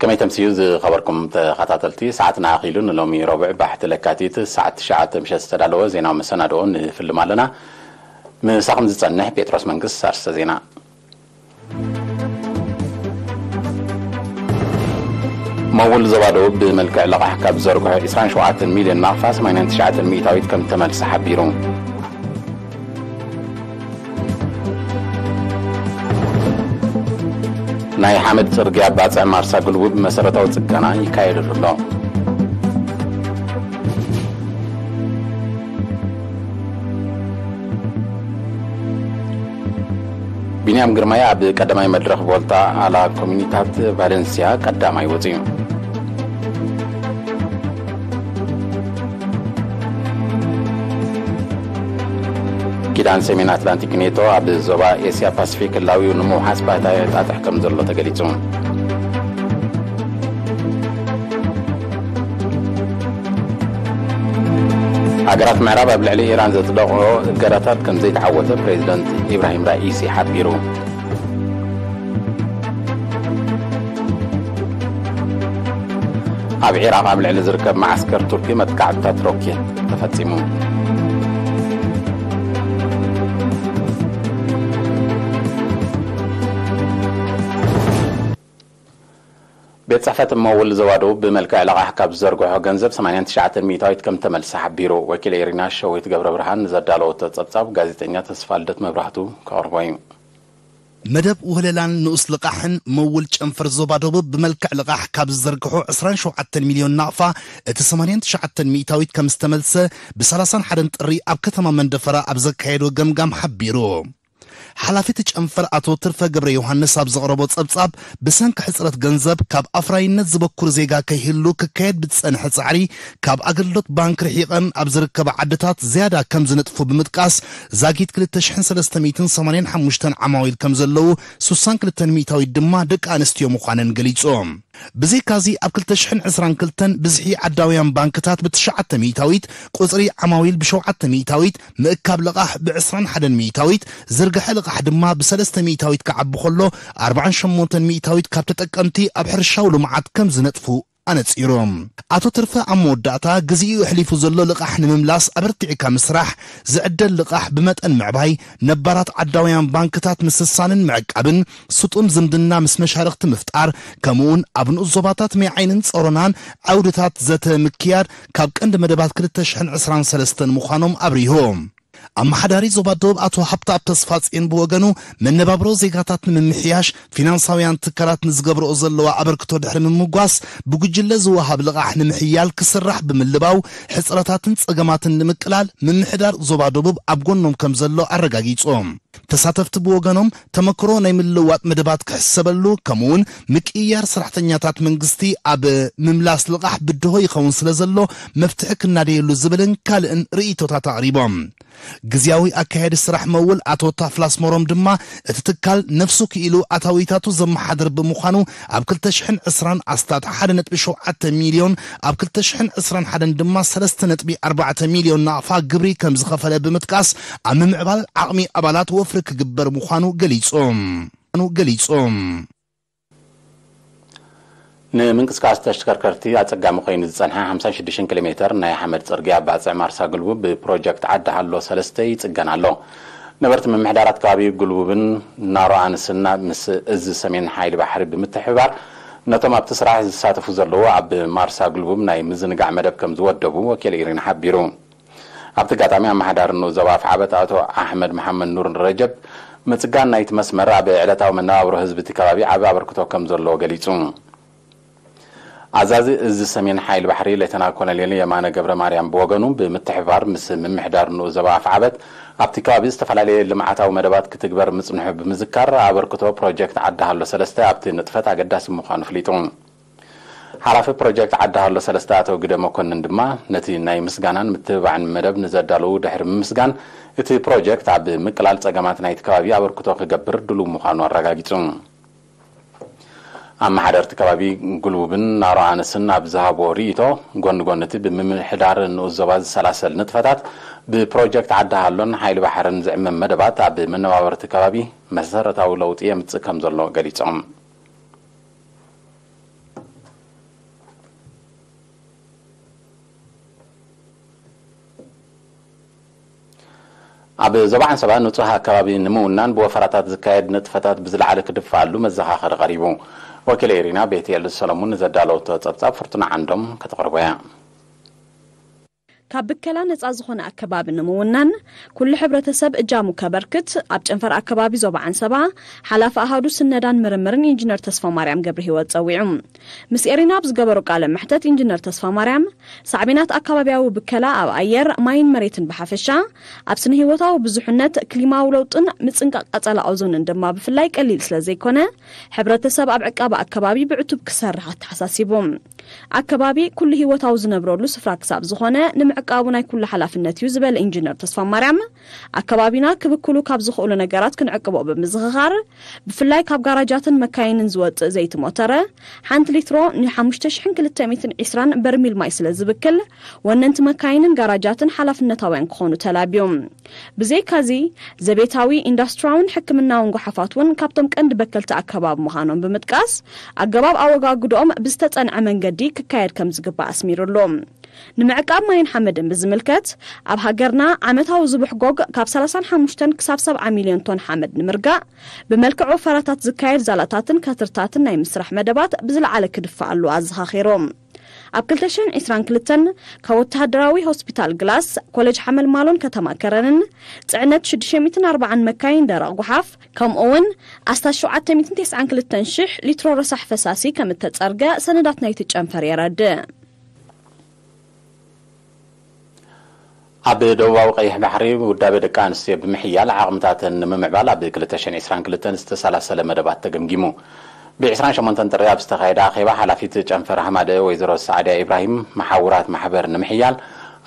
ከመይ ተምስዩ ዝኸበርኩም ተኸታተልቲ፣ ሰዓትና ኣኺሉ ንሎሚ ረቡዕ ባሕቲ ለካቲት ሰዓት ትሽዓተ ምሸት ዝተዳለወ ዜናዊ መሰናድኦ ንፍልም ኣለና። ምሳኹም ዝጸንሕ ጴጥሮስ መንግስት። ኣርስተ ዜና። መውል ዞባ ደቡብ ብመልክዕ ለቓሕ ካብ ዝዘርግሑ ዕስራን ሸውዓተን ሚልዮን ናቕፋ ሰማንያን ትሽዓተን ሚእታዊት ከም ተመልሰ ሓቢሩ። ናይ ሓመድ ጽርግያ ባጽዕ ማርሳ ግልቡብ መሰረታዊ ጽገና ይካየደሉ ኣሎ። ቢንያም ግርማይ ኣብ ቀዳማይ መድረኽ ቮልታ ኣላ ኮሚኒታት ቫለንሲያ ቀዳማይ ወጺኡ። ኪዳን ሰሜን ኣትላንቲክ ኔቶ ኣብ ዞባ ኤስያ ፓሲፊክ ህላዊኡ ንምውሓስ ባይታ የጣጥሕ ከም ዘሎ ተገሊጹ። ሃገራት ምዕራብ ኣብ ልዕሊ ኢራን ዘጽደቕኦ እገዳታት ከም ዘይተዓወተ ፕሬዚደንት ኢብራሂም ራኢሲ ሓቢሩ። ኣብ ዒራቕ ኣብ ልዕሊ ዝርከብ መዓስከር ቱርኪ መጥቃዕትታት ሮኬት ተፈጺሙ። ቤት ጽሕፈት መውል ዞባ ደቡብ ብመልክዕ ለቓሕ ካብ ዝዘርግሖ ገንዘብ ሰማንያን ትሽዓተን ሚእታዊት ከም ተመልሰ ሓቢሩ። ወኪል ኤሪና ሸዊት ገብረ ብርሃን ንዘዳለወቶ ጸብጻብ ጋዜጠኛ ተስፋ ልደት መብራህቱ ከቕርቦ እዩ። መደብ ውህለላን ንኡስ ልቓሕን መውል ጨንፈር ዞባ ደቡብ ብመልክዕ ልቓሕ ካብ ዝዘርግሑ ዕስራን ሸውዓተን ሚልዮን ናቕፋ እቲ ሰማንያን ትሽዓተን ሚእታዊት ከም ዝተመልሰ ብሰላሳን ሓደን ጥሪ ኣብ ከተማ መንደፈራ ኣብ ዘካየዶ ገምጋም ሓቢሩ። ሓላፊ እቲ ጨንፈር ኣቶ ትርፈ ገብረ ዮሃንስ ኣብ ዘቕረቦ ጸብጻብ፣ ብሰንኪ ሕጽረት ገንዘብ ካብ ኣፍራይነት ዝበኩር ዜጋ ከይህሉ ክካየድ ብዝጸንሐ ጻዕሪ፣ ካብ ኣገልግሎት ባንክ ርሒቐን ኣብ ዝርከባ ዓድታት ዝያዳ ከም ዝነጥፉ ብምጥቃስ፣ ዛጊት ክልተ ሽሕን ሰለስተ ሚእትን ሰማንያን ሓሙሽተን ዓማዊል ከም ዘለዉ፣ ስሳን ክልተን ሚእታዊት ድማ ደቂ ኣንስትዮ ምዃነን ገሊጹ። ብዘይካዚ፣ ኣብ ክልተ ሽሕን ዕስራን ክልተን ብዝሒ ዓዳውያን ባንክታት ብትሽዓተ ሚእታዊት፣ ቁጽሪ ዓማዊል ብሸውዓተ ሚእታዊት፣ ምእካብ ልቓሕ ብዕስራን ሓደን ሚእታዊት፣ ዝርግሐ ልቓሕ ድማ ብሰለስተ ሚእታዊት ክዓቢ ከሎ፣ ኣርባዓን ሸሞንተን ሚእታዊት ካብ ተጠቀምቲ ኣብ ሕርሻዊ ልምዓት ከም ዝነጥፉ ኣነጺሩ። ኣቶ ትርፈ ኣብ መወዳእታ፣ ግዜኡ ኣሕሊፉ ዘሎ ልቓሕ ንምምላስ ኣበርቲዕካ ምስራሕ፣ ዝዕደል ልቓሕ ብመጠን ምዕባይ፣ ነባራት ዓዳውያን ባንክታት ምስሳንን ምዕቃብን፣ ስጡም ዝምድና ምስ መሻርኽቲ ምፍጣር፣ ከምኡውን ኣብ ንኡስ ዞባታት ማይ ዓይንን ጸሮናን ዓውድታት ዘተ ምክያድ ካብ ቀንዲ መደባት ክልተ ሽሕን ዕስራን ሰለስተን ምዃኖም ኣብሪሁ። ኣመሓዳሪ ዞባ ደቡብ ኣቶ ሃብተኣብ ተስፋጽዮን ብወገኑ፣ መነባብሮ ዜጋታት ንምምሕያሽ ፊናንሳውያን ትካላት ንዝገብርኦ ዘለዋ ኣበርክቶ ድሕሪ ምምጓስ፣ ብጉጅለ ዝወሃብ ልቓሕ ንምሕያል ክስራሕ ብምልባው፣ ሕጽረታትን ጸገማትን ንምቅላል ምምሕዳር ዞባ ደቡብ ኣብ ጎኖም ከም ዘሎ ኣረጋጊጹ። ተሳተፍቲ ብወገኖም፣ ተመክሮ ናይ ምልውዋጥ መደባት ክሕሰበሉ፣ ከምኡውን ምቅይያር ሰራሕተኛታት መንግስቲ ኣብ ምምላስ ልቓሕ ብድሆ ይኸውን ስለ ዘሎ፣ መፍትሒ ክናደየሉ ዝብልን ካልእን ርእይቶታት ኣቕሪቦም። ግዝያዊ ኣካያዲ ስራሕ መውል ኣቶ ታፍላስ ሞሮም ድማ፣ እቲ ትካል ነፍሱ ክኢሉ ኣታዊታቱ ዘመሓድር ብምዃኑ፣ ኣብ ክልተ ሽሕን ዕስራን ኣስታት ሓደ ነጥቢ ሸውዓተ ሚልዮን፣ ኣብ ክልተ ሽሕን ዕስራን ሓደን ድማ ሰለስተ ነጥቢ ኣርባዕተ ሚልዮን ናቕፋ ግብሪ ከም ዝኸፈለ ብምጥቃስ፣ ኣብ ምምዕባል ዓቕሚ ኣባላት ወፍሪ ክግበር ምዃኑ ገሊጹ። ገሊጹ። ንምንቅስቃስ ተሽከርከርቲ ኣጸጋሚ ኮይኑ ዝጸንሐ ሓምሳን ሽዱሽተን ኪሎ ሜተር ናይ ሓመድ ጽርግያ ባጽዕ ማርሳ ግልቡብ ብፕሮጀክት ዓዲ ሃሎ ሰለስተ ይጽገን ኣሎ። ነበርቲ ምምሕዳራት ከባቢ ግልቡብን ናሮ ኣንስና ምስ እዚ ሰሜን ሓይሊ ባሕሪ ብምትሕብባር ነቶም ኣብቲ ስራሕ ዝሳተፉ ዘለዉ ኣብ ማርሳ ግልቡብ ናይ ምዝንጋዕ መደብ ከም ዝወደቡ ወኪል ኢሪን ሓቢሩ። ኣብቲ ኣጋጣሚ ኣመሓዳሪ ንኡስ ዞባ ኣፍዓበት ኣቶ ኣሕመድ መሓመድ ኑር ረጀብ፣ ምጽጋን ናይቲ መስመር ኣብ ዕለታዊ መነባብሮ ህዝቢ እቲ ከባቢ ዓቢ ኣበርክቶ ከም ዘለዎ ገሊጹ። ኣዛዚ እዚ ሰሜን ሓይሊ ባሕሪ ሌተና ኮሎኔል የማነ ገብረ ማርያም ብወገኑ፣ ብምትሕብባር ምስ ምምሕዳር ንኡስ ዞባ ኣፍዓበት ኣብቲ ከባቢ ዝተፈላለየ ልምዓታዊ መደባት ክትግበር ምጽንሑ ብምዝካር፣ ኣበርክቶ ፕሮጀክት ዓዲ ሃሎ ሰለስተ ኣብቲ ንጥፈት ኣገዳሲ ምዃኑ ኣፍሊጡ። ሓላፊ ፕሮጀክት ዓዲ ሃሎ ሰለስተ ኣቶ ግደ መኮንን ድማ፣ ነቲ ናይ ምስጋናን ምትብባዕን መደብ ንዘዳለዉ ድሕሪ ምምስጋን፣ እቲ ፕሮጀክት ኣብ ምቅላል ጸገማት ናይቲ ከባቢ ኣበርክቶ ክገብር ድሉው ምዃኑ ኣረጋጊጹ። ኣመሓደርቲ ከባቢ ግሉብን ናሮ ኣነስን ኣብ ዝሃብዎ ርእይቶ፣ ጎኒ ጎኒ እቲ ብምምሕዳር ንኡስ ዞባ ዝሰላሰል ንጥፈታት፣ ብፕሮጀክት ዓዲ ሃሎን ሓይሊ ባሕርን ዝዕመም መደባት ኣብ መነባበርቲ ከባቢ መሰረታዊ ለውጢ የምጽእ ከም ዘሎ ገሊጾም። ኣብ ዞባ ዓንሰባ ንጹህ ኣከባቢ ንምውናን ብወፈራታት ዝካየድ ንጥፈታት ብዝለዓለ ክድፋኣሉ መዘኻኸሪ ቀሪቡ። ወኪል ኤሪና ቤትኤል ሰሎሙን ንዘዳለወቶ ጸብጻብ ፍርቱና ዓንዶም ከተቕርቦ እያ። ካብ ብከላ ነጻ ዝኾነ ኣከባቢ ንምውናን ኩሉ ሕብረተሰብ እጃሙ ከበርክት ኣብ ጨንፈር ኣከባቢ ዞባ ዓንሰባ ሓላፊ ኣሃዱ ስነዳን ምርምርን ኢንጂነር ተስፋ ማርያም ገብረ ህይወት ጸዊዑ። ምስ ኤሪና ኣብ ዝገበሮ ቃለ መሕተት ኢንጂነር ተስፋ ማርያም ሳዕቤናት ኣከባቢያዊ ብከላ ኣብ ኣየር፣ ማይን መሬትን ብሓፈሻ ኣብ ስነ ህይወታዊ ብዙሕነት፣ ክሊማዊ ለውጥን ምጽንቃቕ ቀጸላ ኦዞንን ድማ ብፍላይ ቀሊል ስለ ዘይኮነ ሕብረተሰብ ኣብ ዕቃባ ኣከባቢ ብዕቱብ ክሰርሕ ኣተሓሳሲቡ። ኣከባቢ ኩሉ ህይወታዊ ዝነብረሉ ስፍራ ክሳብ ዝኾነ ንምዕቃቡ ናይ ኩሉ ሓላፍነት እዩ ዝበለ ኢንጂነር ተስፋ ማርያም ኣከባቢና ክብክሉ ካብ ዝኽእሉ ነገራት ክንዕቅቦ ብምዝኽኻር ብፍላይ ካብ ጋራጃትን መካይንን ዝወጽእ ዘይቲ ሞተረ ሓንቲ ሊትሮ ን ሓሙሽተ ሽሕን ክልተ ሚእትን ዕስራን በርሚል ማይ ስለ ዝብክል ወነንቲ መካይንን ጋራጃትን ሓላፍነታውያን ክኾኑ ተላብዮም። ብዘይካዚ ዘቤታዊ ኢንዳስትራውን ሕክምናውን ጓሓፋት እውን ካብቶም ቀንዲ በከልቲ ኣከባቢ ምዃኖም ብምጥቃስ ኣገባብ ኣወጋግድኦም ብዝተጸንዐ መንገዲ ክካየድ ከም ዝግባእ ኣስሚሩሉ። ንምዕቃብ ማይን ሓመድን ብዝምልከት ኣብ ሃገርና ዓመታዊ ዝብሕጎግ ካብ ሰላሳን ሓሙሽተን ክሳብ ሰብዓ ሚልዮን ቶን ሓመድ ንምርጋእ ብመልክዕ ወፈራታት ዝካየድ ዛላታትን ከትርታትን ናይ ምስራሕ መደባት ብዝለዓለ ክድፋኣሉ ኣዘኻኺሮም። ኣብ ክልተ ሽሕን ዕስራን ክልተን ካብ ወተሃደራዊ ሆስፒታል ግላስ፣ ኮሌጅ ሓመልማሎን ከተማ ከረንን ጽዕነት ሽዱሽተ ሚእትን ኣርባዓን መካይን ደረቕ ጓሓፍ ከምኡ እውን ኣስታት ሸውዓተ ሚእትን ተስዓን ክልተን ሽሕ ሊትሮ ረሳሕ ፈሳሲ ከም እተጸርገ ሰነዳት ናይቲ ጨንፈር የረድእ። ኣብ ደቡባዊ ቀይሕ ባሕሪ ውዳበ ደቂ ኣንስትዮ ብምሕያል ዓቕምታተን ንምምዕባል ኣብ ክልተ ሽሕን ዕስራን ክልተን ዝተሰላሰለ መደባት ተገምጊሙ። ብ ዕስራን ሸሞንተን ጥሪ ኣብ ዝተኻየደ ኣኼባ ሓላፊት ጨንፈር ሃማደ ወይዘሮ ሳዕድያ ኢብራሂም መሓውራት ማሕበር ንምሕያል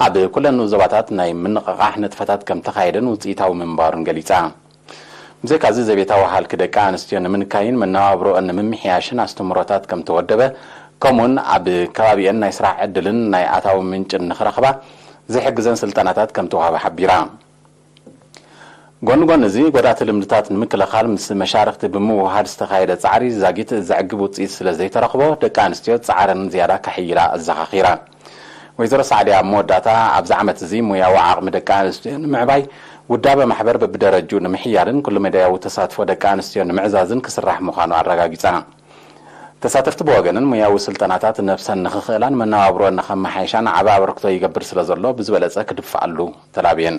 ኣብ ኩለን ዞባታት ናይ ምንቕቓሕ ንጥፈታት ከም ተኻየደን ውፅኢታዊ ምንባሩን ገሊፃ። ብዘይካዚ ዘቤታዊ ሃልኪ ደቂ ኣንስትዮ ንምንካይን መነባብሮኦን ንምምሕያሽን ኣስተምህሮታት ከም ተወደበ ከምኡውን ኣብ ከባቢአን ናይ ስራሕ ዕድልን ናይ ኣታዊ ምንጭን ንኽረኽባ ዝሕግዘን ስልጠናታት ከም ተዋህበ ሓቢራ። ጎኒ ጎኒ እዚ ጎዳእቲ ልምድታት ንምክልኻል ምስ መሻርክቲ ብምውሃድ ዝተኻየደ ጻዕሪ ዛጊት ዘዕግብ ውፅኢት ስለ ዘይተረኽቦ ደቂ ኣንስትዮ ጻዕረን ዝያዳ ከሕይላ ኣዘኻኺራ። ወይዘሮ ሳዕዲ ኣብ መወዳእታ ኣብዚ ዓመት እዚ ሙያዊ ዓቕሚ ደቂ ኣንስትዮ ንምዕባይ ውዳበ ማሕበር በብደረጅኡ ንምሕያልን ኩሉ መዳያዊ ተሳትፎ ደቂ ኣንስትዮ ንምዕዛዝን ክስራሕ ምዃኑ ኣረጋጊጻ። ተሳተፍቲ ብወገንን ሙያዊ ስልጠናታት ነብሰን ንኽኽእላን መነባብሮን ንኸመሓይሻን ዓቢ ኣበርክቶ ይገብር ስለ ዘሎ ብዝበለጸ ክድፍኣሉ ተላብየን።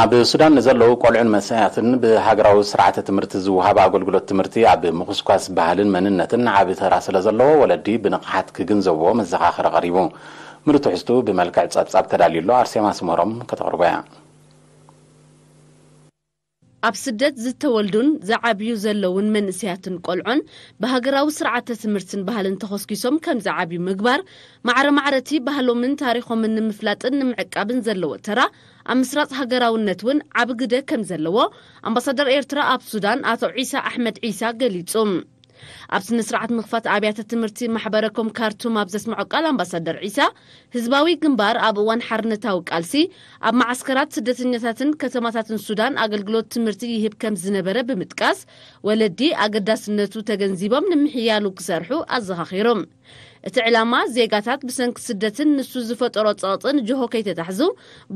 ኣብ ሱዳን ንዘለዉ ቆልዑን መንእሰያትን ብሃገራዊ ስርዓተ ትምህርቲ ዝወሃብ ኣገልግሎት ትምህርቲ ኣብ ምኹስኳስ ባህልን መንነትን ዓቢ ተራ ስለ ዘለዎ ወለዲ ብንቕሓት ክግንዘብዎ መዘኻኸሪ ቀሪቡ። ምሉእ ትሕዝቱ ብመልክዕ ጸብጻብ ተዳልዩ ኣሎ። ኣርሴማ ስመሮም ከተቕርቦ እያ። ኣብ ስደት ዝተወልዱን ዝዓብዩ ዘለውን መንእሰያትን ቆልዑን ብሃገራዊ ስርዓተ ትምህርትን ባህልን ተኾስኪሶም ከም ዝዓብዩ ምግባር ማዕረ ማዕረቲ ባህሎምን ታሪኾምን ንምፍላጥን ንምዕቃብን ዘለዎ ተራ ኣብ ምስራጽ ሃገራውነት እውን ዓቢ ግደ ከም ዘለዎ ኣምባሳደር ኤርትራ ኣብ ሱዳን ኣቶ ዒሳ ኣሕመድ ዒሳ ገሊጹ። ኣብ ስነ ስርዓት ምኽፋት ኣብያተ ትምህርቲ ማሕበረኮም ካርቱም ኣብ ዘስምዖ ቃል ኣምባሳደር ዒሳ ህዝባዊ ግንባር ኣብ እዋን ሓርነታዊ ቃልሲ ኣብ መዓስከራት ስደተኛታትን ከተማታትን ሱዳን ኣገልግሎት ትምህርቲ ይህብ ከም ዝነበረ ብምጥቃስ ወለዲ ኣገዳስነቱ ተገንዚቦም ንምሕያሉ ክሰርሑ ኣዘኻኺሮም። እቲ ዕላማ ዜጋታት ብሰንኪ ስደትን ንሱ ዝፈጠሮ ጸቕጥን ጅሆ ከይተታሕዙ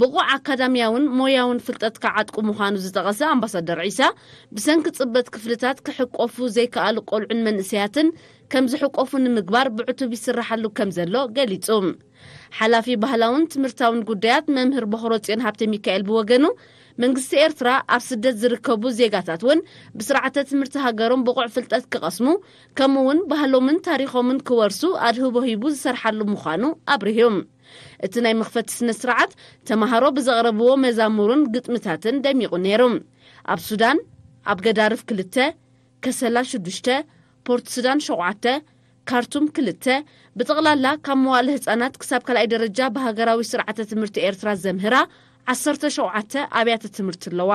ብቑዕ ኣካዳሚያውን ሞያውን ፍልጠት ክዓጥቁ ምዃኑ ዝጠቐሰ ኣምባሳደር ዒሳ ብሰንኪ ጽበት ክፍልታት ክሕቆፉ ዘይከኣሉ ቆልዑን መንእሰያትን ከም ዝሕቆፉ ንምግባር ብዕቱብ ይስራሓሉ ከም ዘሎ ገሊጹ። ሓላፊ ባህላውን ትምህርታውን ጉዳያት መምህር ቦኽረጽዮን ሃብተ ሚካኤል ብወገኑ መንግስቲ ኤርትራ ኣብ ስደት ዝርከቡ ዜጋታት እውን ብስርዓተ ትምህርቲ ሃገሮም ብቑዕ ፍልጠት ክቐስሙ ከምኡ እውን ባህሎምን ታሪኾምን ክወርሱ ኣድህቦ ሂቡ ዝሰርሓሉ ምዃኑ ኣብሪሁ። እቲ ናይ መኽፈቲ ስነ ስርዓት ተምሃሮ ብዘቕረብዎ መዛሙርን ግጥምታትን ደሚቑ ነይሩ። ኣብ ሱዳን ኣብ ገዳርፍ ክልተ፣ ከሰላ ሽዱሽተ፣ ፖርት ሱዳን ሸውዓተ፣ ካርቱም ክልተ፣ ብጠቕላላ ካብ መዋእለ ህጻናት ክሳብ ካልኣይ ደረጃ ብሃገራዊ ስርዓተ ትምህርቲ ኤርትራ ዘምህራ ዓሰርተ ሸውዓተ ኣብያተ ትምህርቲ ኣለዋ።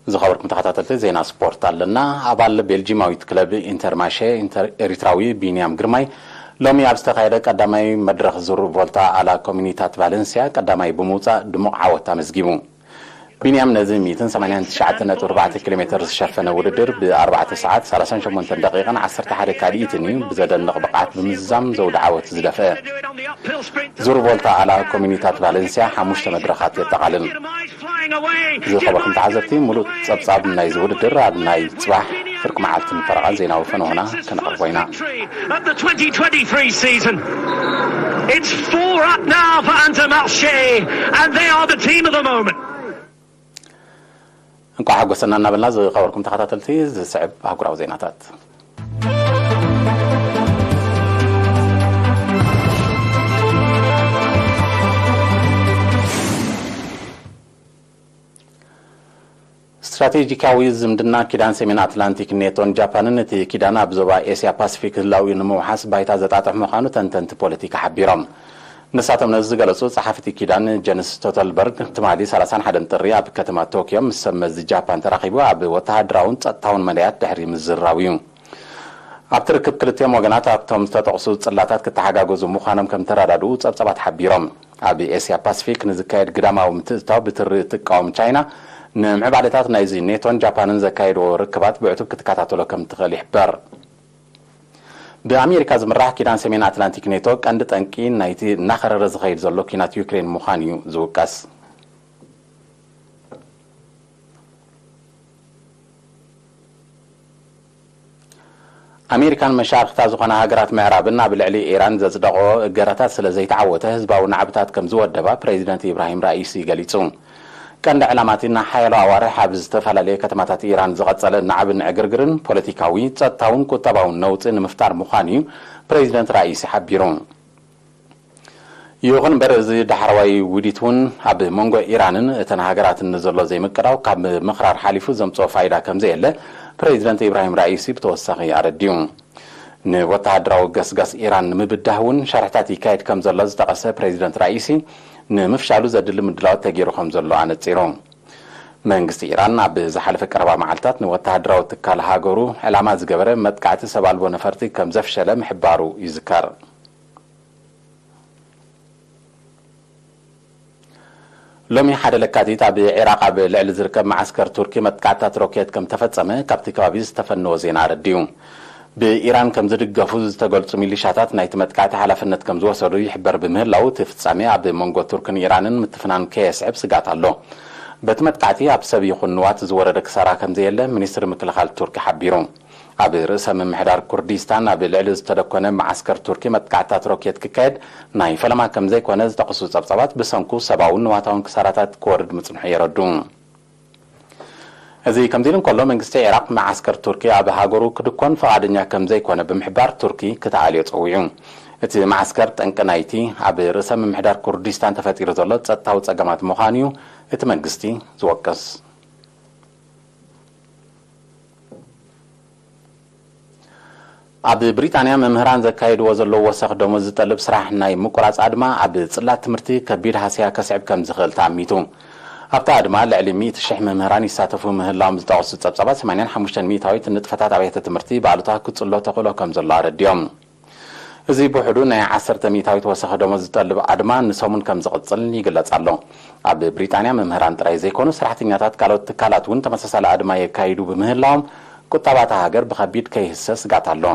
ዝኸበርኩም ተኸታተልቲ ዜና ስፖርት ኣለና። ኣባል ቤልጂማዊት ክለብ ኢንተርማሼ ኢንተር-፣ ኤሪትራዊ ቢንያም ግርማይ ሎሚ ኣብ ዝተኻየደ ቀዳማይ መድረኽ ዙር ቮልታ ኣላ ኮሚኒታት ቫለንሲያ ቀዳማይ ብምውጻእ ድሙቕ ዓወት ኣመዝጊቡ። ቢንያም ነዚ ሚእትን ሰማንያን ትሽዓተ ነጥቢ ኣርባዕተ ኪሎ ሜተር ዝሸፈነ ውድድር ብ ኣርባዕተ ሰዓት ሰላሳን ሸሞንተን ደቂቕን ዓሰርተ ሓደ ካልኢትን እዩ ብዘደንቕ ብቕዓት ብምዝዛም ዘውዲ ዓወት ዝደፍአ። ዙር ቮልታ ኣላ ኮሚኒታት ቫለንሲያ ሓሙሽተ መድረኻት የጠቓልል። ዝኸበርኩም ተዓዘብቲ፣ ሙሉእ ጸብጻብ ናይዚ ውድድር ኣብ ናይ ጽባሕ ፍርቂ መዓልትን ፈረቓን ዜናዊ ፈነውና ከነቕርቦ ኢና። Of the twenty twenty-three season, it's four up now for Intermarché, and they are the team of the moment. እንኳዕ ሓጎሰና እናበልና፣ ዝኸበርኩም ተኸታተልቲ፣ ዝስዕብ ኣህጉራዊ ዜናታት። ስትራቴጂካዊ ዝምድና ኪዳን ሰሜን ኣትላንቲክ ኔቶን ጃፓንን፣ እቲ ኪዳን ኣብ ዞባ ኤስያ ፓሲፊክ ህላዊ ንምውሓስ ባይታ ዘጣጥሕ ምዃኑ ተንተንቲ ፖለቲካ ሓቢሮም። ንሳቶም ነዚ ዝገለጹ ጸሓፊ እቲ ኪዳን ጀንስ ስቶተልበርግ ትማሊ ሰላሳን ሓደን ጥሪ ኣብ ከተማ ቶክዮ ምስ ሰብ መዚ ጃፓን ተራኺቡ ኣብ ወተሃደራውን ጸጥታውን መዳያት ድሕሪ ምዝራብ እዩ። ኣብቲ ርክብ ክልቲኦም ወገናት ኣብቶም ዝተጠቕሱ ጽላታት ክተሓጋገዙ ምዃኖም ከም ተረዳድኡ ጸብጻባት ሓቢሮም። ኣብ ኤስያ ፓሲፊክ ንዝካየድ ግዳማዊ ምትእትታው ብትሪ እትቃወም ቻይና፣ ንምዕባለታት ናይዚ ኔቶን ጃፓንን ዘካየድዎ ርክባት ብዕቱብ ክትከታተሎ ከም ትኽእል ይሕበር። ብኣሜሪካ ዝምራሕ ኪዳን ሰሜን ኣትላንቲክ ኔቶ ቀንዲ ጠንቂ ናይቲ እናኸረረ ዝኸይድ ዘሎ ኲናት ዩክሬን ምዃን እዩ ዝውቀስ። ኣሜሪካን መሻርክታ ዝኾና ሃገራት ምዕራብን ኣብ ልዕሊ ኢራን ዘጽደቕኦ እገዳታት ስለ ዘይተዓወተ ህዝባዊ ናዕብታት ከም ዝወደባ ፕሬዚደንት ኢብራሂም ራኢሲ ገሊጹ። ቀንዲ ዕላማቲ ንሓያሎ ኣዋርሕ ኣብ ዝተፈላለየ ከተማታት ኢራን ዝቐጸለ ናዕብን ዕግርግርን ፖለቲካዊ፣ ጸጥታውን ቁጠባውን ነውጺ ንምፍጣር ምዃኑ እዩ ፕሬዚደንት ራኢሲ ሓቢሩ። ይኹን እምበር፣ እዚ ዳሕረዋይ ውዲት እውን ኣብ መንጎ ኢራንን እተን ሃገራትን ንዘሎ ዘይምቅዳው ካብ ምኽራር ሓሊፉ ዘምጽኦ ፋይዳ ከም ዘየለ ፕሬዚደንት ኢብራሂም ራኢሲ ብተወሳኺ ኣረዲኡ። ንወተሃደራዊ ገስጋስ ኢራን ንምብዳህ እውን ሸርሕታት ይካየድ ከም ዘሎ ዝጠቐሰ ፕሬዚደንት ራኢሲ፣ ንምፍሻሉ ዘድሊ ምድላዋት ተገይሩ ከም ዘሎ ኣነጺሩ። መንግስቲ ኢራን ኣብ ዝሓለፈ ቀረባ መዓልታት ንወተሃደራዊ ትካል ሃገሩ ዕላማ ዝገበረ መጥቃዕቲ ሰብ ኣልቦ ነፈርቲ ከም ዘፍሸለ ምሕባሩ ይዝከር። ሎሚ ሓደ ለካቲት ኣብ ዒራቕ ኣብ ልዕሊ ዝርከብ መዓስከር ቱርኪ መጥቃዕትታት ሮኬት ከም ተፈጸመ ካብቲ ከባቢ ዝተፈነወ ዜና ኣረዲኡ። ብኢራን ከም ዝድገፉ ዝተገልጹ ሚሊሻታት ናይቲ መጥቃዕቲ ሓላፍነት ከም ዝወሰዱ ይሕበር ብምህላው፣ እቲ ፍጻሜ ኣብ መንጎ ቱርክን ኢራንን ምትፍናን ከየስዕብ ስጋት ኣሎ። በቲ መጥቃዕቲ ኣብ ሰብ ይኹን ንዋት ዝወረደ ክሳራ ከም ዘየለ ሚኒስትሪ ምክልኻል ቱርኪ ሓቢሩ። ኣብ ርእሰ ምምሕዳር ኩርዲስታን ኣብ ልዕሊ ዝተደኮነ መዓስከር ቱርኪ መጥቃዕትታት ሮኬት ክካየድ ናይ ፈለማ ከም ዘይኮነ ዝጠቕሱ ጸብጻባት፣ ብሰንኩ ሰብኣውን ንዋታውን ክሳራታት ክወርድ ምጽንሑ የረዱ። እዚ ከምዚ ኢሉ እንከሎ፣ መንግስቲ ዒራቕ መዓስከር ቱርኪ ኣብ ሃገሩ ክድኮን ፍቓደኛ ከም ዘይኮነ ብምሕባር፣ ቱርኪ ክትኣልዮ ጸዊዑ። እቲ መዓስከር ጠንቂ ናይቲ ኣብ ርእሰ ምምሕዳር ኩርዲስታን ተፈጢሩ ዘሎ ጸጥታዊ ጸገማት ምዃኑ እዩ እቲ መንግስቲ ዝወቅስ። ኣብ ብሪጣንያ መምህራን ዘካየድዎ ዘለዉ ወሰኽ ደሞዝ ዝጠልብ ስራሕ ናይ ምቁራጽ ኣድማ ኣብ ጽላት ትምህርቲ ከቢድ ሃስያ ከስዕብ ከም ዝኽእል ተኣሚቱ። ኣብቲ ኣድማ ልዕሊ ሚእቲ ሽሕ መምህራን ይሳተፉ ምህላዎም ዝጠቐሱ ጸብጻባት፣ ሰማንያን ሓሙሽተን ሚእታዊት ንጥፈታት ኣብያተ ትምህርቲ ብኣሉታ ክጽሎ ተኽእሎ ከም ዘሎ ኣረዲኦም። እዚ ብውሕዱ ናይ ዓሰርተ ሚእታዊት ወሰኽ ደሞዝ ዝጠልብ ኣድማ ንሰሙን ከም ዝቕጽል ይግለጽ ኣሎ። ኣብ ብሪጣንያ መምህራን ጥራይ ዘይኮኑ፣ ሰራሕተኛታት ካልኦት ትካላት እውን ተመሳሳሊ ኣድማ የካይዱ ብምህላዎም፣ ቁጠባ እታ ሃገር ብኸቢድ ከይህሰ ስጋት ኣሎ።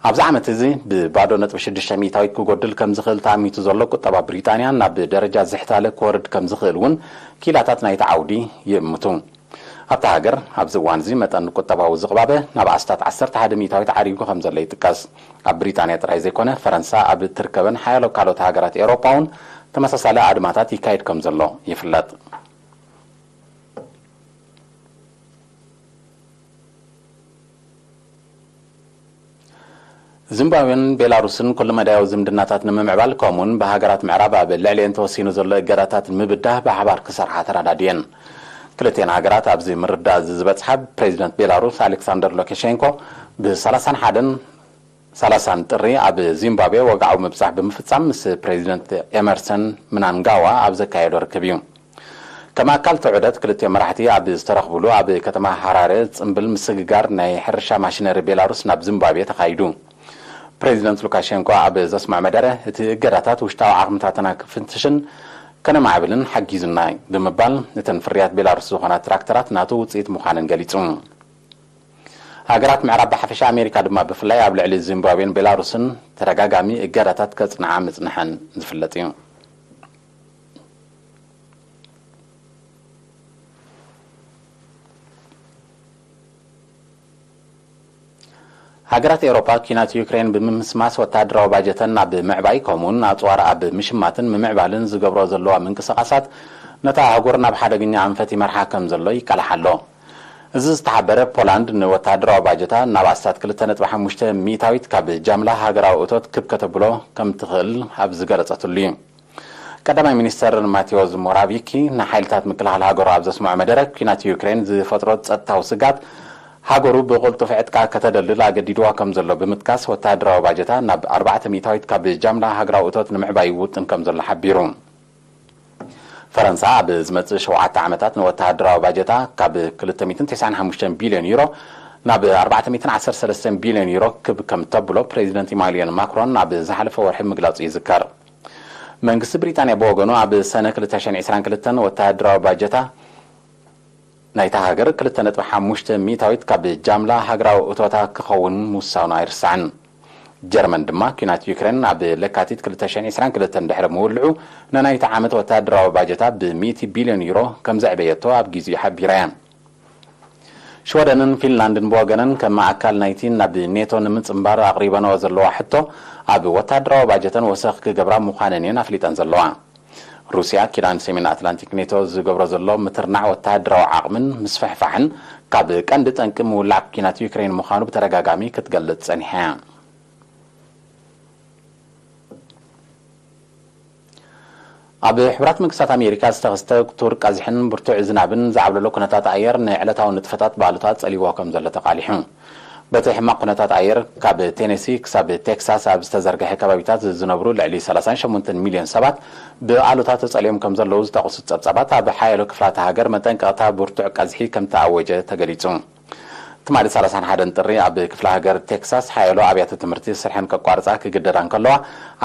ኣብዚ ዓመት እዚ ብባዶ ነጥቢ ሽዱሽተ ሚእታዊት ክጎድል ከም ዝኽእል ተኣሚቱ ዘሎ ቁጠባ ብሪጣንያ ናብ ደረጃ ዝሕታለ ክወርድ ከም ዝኽእል እውን ኪላታት ናይቲ ዓውዲ ይእምቱ። ኣብታ ሃገር ኣብዚ እዋን እዚ መጠን ቁጠባዊ ዝቕባበ ናብ ኣስታት ዓሰርተ ሓደ ሚእታዊት ዓሪጉ ከም ዘሎ ይጥቀስ። ኣብ ብሪጣንያ ጥራይ ዘይኮነ፣ ፈረንሳ ኣብ እትርከበን ሓያሎ ካልኦት ሃገራት ኤውሮጳ እውን ተመሳሳሊ ኣድማታት ይካየድ ከም ዘሎ ይፍለጥ። ዚምባብዌን ቤላሩስን ኩሉ መዳያዊ ዝምድናታት ንምምዕባል፣ ከምኡውን ብሃገራት ምዕራብ ኣብ ልዕሊአን ተወሲኑ ዘሎ እገዳታት ንምብዳህ ብሓባር ክሰርሓ ተረዳድየን። ክልቲአን ሃገራት ኣብዚ ምርዳእ እዚ ዝበጽሓ፣ ፕሬዚደንት ቤላሩስ ኣሌክሳንደር ሉካሼንኮ ብ ሰላሳን ሓደን ሰላሳን ጥሪ ኣብ ዚምባብዌ ወግዓዊ ምብጻሕ ብምፍጻም ምስ ፕሬዚደንት ኤመርሰን ምናንጋዋ ኣብ ዘካየዶ ርክብ እዩ። ከም ኣካል እቲ ዑደት፣ ክልቲኦም መራሕቲ ኣብ ዝተረኽብሉ ኣብ ከተማ ሃራረ ጽምብል ምስግጋር ናይ ሕርሻ ማሽነሪ ቤላሩስ ናብ ዚምባብዌ ተኻይዱ። ፕሬዚደንት ሉካሼንኮ ኣብ ዘስምዖ መደረ፣ እቲ እገዳታት ውሽጣዊ ዓቕምታትና ክፍትሽን ከነማዕብልን ሓጊዙና እዩ ብምባል፣ እተን ፍርያት ቤላሩስ ዝኾና ትራክተራት ናቱ ውፅኢት ምዃነን ገሊጹ። ሃገራት ምዕራብ ብሓፈሻ፣ ኣሜሪካ ድማ ብፍላይ ኣብ ልዕሊ ዚምባብዌን ቤላሩስን ተደጋጋሚ እገዳታት ከጽንዓ ምጽንሐን ዝፍለጥ እዩ። ሃገራት ኤውሮጳ ኲናት ዩክሬን ብምምስማስ ወታደራዊ ባጀተን ናብ ምዕባይ ከምኡውን ኣጽዋር ኣብ ምሽማትን ምምዕባልን ዝገብሮ ዘለዋ ምንቅስቓሳት ነታ ኣህጉር ናብ ሓደገኛ ኣንፈት ይመርሓ ከም ዘሎ ይቃልሓ ኣሎ። እዚ ዝተሓበረ ፖላንድ ንወታደራዊ ባጀታ ናብ ኣስታት ክልተ ነጥቢ ሓሙሽተ ሚእታዊት ካብ ጃምላ ሃገራዊ እቶት ክብ ከተብሎ ከም ትኽእል ኣብ ዝገለጸትሉ እዩ። ቀዳማይ ሚኒስተር ማቴዎስ ሞራቪኪ ንሓይልታት ምክልኻል ሃገሩ ኣብ ዘስምዖ መደረ፣ ኲናት ዩክሬን ዝፈጥሮ ጸጥታዊ ስጋት ሃገሩ ብቕልጡፍ ዕጥቃ ከተደልድል ኣገዲድዋ ከም ዘሎ ብምጥቃስ፣ ወተሃደራዊ ባጀታ ናብ ኣርባዕተ ሚእታዊት ካብ ጃምላ ሃገራዊ እቶት ንምዕባይ ውጥን ከም ዘሎ ሓቢሩ። ፈረንሳ ኣብ ዝመጽእ ሸውዓተ ዓመታት ንወተሃደራዊ ባጀታ ካብ ክልተ ሚእትን ተስዓን ሓሙሽተን ቢልዮን ዩሮ ናብ ኣርባዕተ ሚእትን ዓሰርተ ሰለስተን ቢልዮን ዩሮ ክብ ከም ተብሎ ፕሬዚደንት ኢማኑኤል ማክሮን ኣብ ዝሓለፈ ወርሒ ምግላጹ ይዝከር። መንግስቲ ብሪጣንያ ብወገኑ፣ ኣብ ሰነ ክልተ ሽሕን ዕስራን ክልተን ወተሃደራዊ ባጀታ ናይታ ሃገር ክልተ ነጥቢ ሓሙሽተ ሚእታዊት ካብ ጃምላ ሃገራዊ እቶታ ክኸውን ምውሳኑ ኣይርሳዕን። ጀርመን ድማ፣ ኲናት ዩክሬን ኣብ ለካቲት ክልተ ሽሕን ዕስራን ክልተን ድሕሪ ምውልዑ፣ ንናይቲ ዓመት ወተሃደራዊ ባጀታ ብሚእቲ ቢልዮን ዩሮ ከም ዘዕበየቶ ኣብ ግዜኡ ሓቢራ እያ። ሽወደንን ፊንላንድን ብወገነን፣ ከም ኣካል ናይቲ ናብ ኔቶ ንምጽንባር ኣቕሪበንኦ ዘለዋ ሕቶ፣ ኣብ ወተሃደራዊ ባጀተን ወሰኽ ክገብራ ምዃነን እየን ኣፍሊጠን ዘለዋ። ሩስያ፣ ኪዳን ሰሜን ኣትላንቲክ ኔቶ ዝገብሮ ዘሎ ምትርናዕ ወተሃደራዊ ዓቕምን ምስፍሕፋሕን፣ ካብ ቀንዲ ጠንቂ ምውላዕ ኲናት ዩክሬን ምዃኑ ብተደጋጋሚ ክትገልጽ ጸኒሓ እያ። ኣብ ሕቡራት መንግስታት ኣሜሪካ ዝተኸስተ ቱር ቀዝሕን ብርቱዕ ዝናብን ዝዓብለሎ ኩነታት ኣየር ንዕለታዊ ንጥፈታት ብኣሉታ ጸሊዎ ከም ዘሎ ተቓሊሑ። በቲ ሕማቕ ኩነታት ኣየር፣ ካብ ቴነሲ ክሳብ ቴክሳስ ኣብ ዝተዘርግሐ ከባቢታት ዝነብሩ ልዕሊ ሰላሳን ሸሞንተን ሚልዮን ሰባት ብኣሉታ ተጸልዮም ከም ዘለዉ ዝጠቕሱ ጸብጻባት፣ ኣብ ሓያሎ ክፍላተ ሃገር መጠንቀቕታ ብርቱዕ ቀዝሒ ከም ተኣወጀ ተገሊጹ። ትማሊ ሰላሳን ሓደን ጥሪ፣ ኣብ ክፍለ ሃገር ቴክሳስ ሓያሎ ኣብያተ ትምህርቲ ስርሐን ከቋርጻ ክግደዳ እንከለዋ፣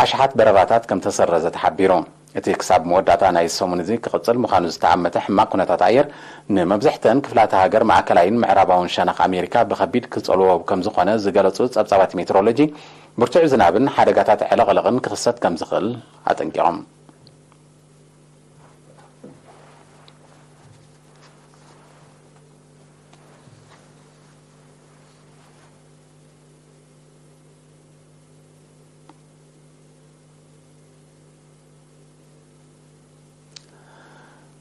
ኣሽሓት በረራታት ከም ተሰረዘ ተሓቢሩ። እቲ ክሳብ መወዳእታ ናይ ሰሙን እዚ ክቕጽል ምዃኑ ዝተኣመተ ሕማቕ ኩነታት ኣየር፣ ንመብዝሕተን ክፍላተ ሃገር፣ ማእከላይን ምዕራባውን ሸነኽ ኣሜሪካ ብኸቢድ ክጸልዎ ከም ዝኾነ ዝገለጹ ጸብጻባት ሜትሮሎጂ፣ ብርቱዕ ዝናብን ሓደጋታት ዕልቕልቕን ክኽሰት ከም ዝኽእል ኣጠንቂቖም።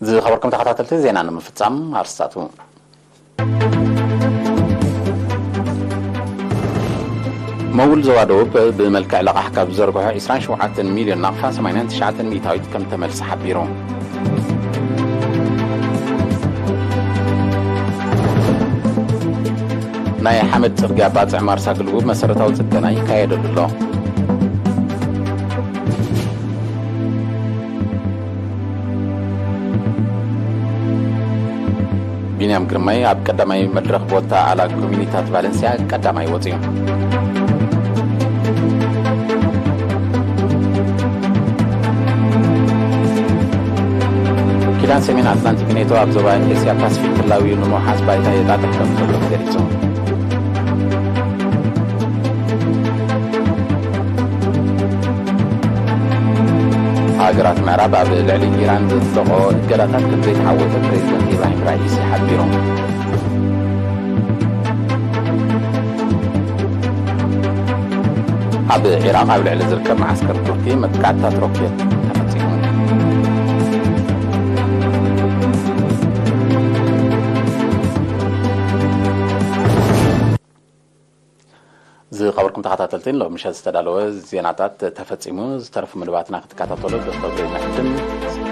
ዝኸበርኩም ተኸታተልቲ፣ ዜና ንምፍጻም ኣርስታቱ። መውል ዞባ ደቡብ ብመልክዕ ለቓሕ ካብ ዝዘርግሖ ዕስራን ሸውዓተን ሚልዮን ናቕፋ፣ ሰማንያን ትሽዓተን ሚእታዊት ከም ተመልሰ ሓቢሩ። ናይ ሓመድ ጽርግያ ባጽዕ ማርሳ ግልቡብ መሰረታዊ ጽገና ይካየደሉ ኣሎ። ቢንያም ግርማይ ኣብ ቀዳማይ መድረኽ ቮልታ ኣላ ኮሚኒታት ቫለንሲያ ቀዳማይ ወጺኡ። ኪዳን ሰሜን ኣትላንቲክ ኔቶ ኣብ ዞባ ኤስያ ፓሲፊክ ህላዊኡ ንምውሓስ ባይታ የጣጥሕ ከም ዘሎ ተገሊጹ። ሃገራት ምዕራብ ኣብ ልዕሊ ኢራን ዘጥለቖ እገዳታት ከም ዘይተዓወተ ፕሬዚደንት ኢብራሂም ራኢሲ ሓቢሩ። ኣብ ዒራቕ ኣብ ልዕሊ ዝርከብ መዓስከር ቱርኪ መጥቃዕትታት ሮኬት ተፈጺሙ። ዝኸበርኩም ተኸታተልቲ፣ ሎም ምሸት ዝተዳለወ ዜናታት ተፈጺሙ። ዝተረፉ መደባትና ክትከታተሉ ብኽብሪ ንዕድም።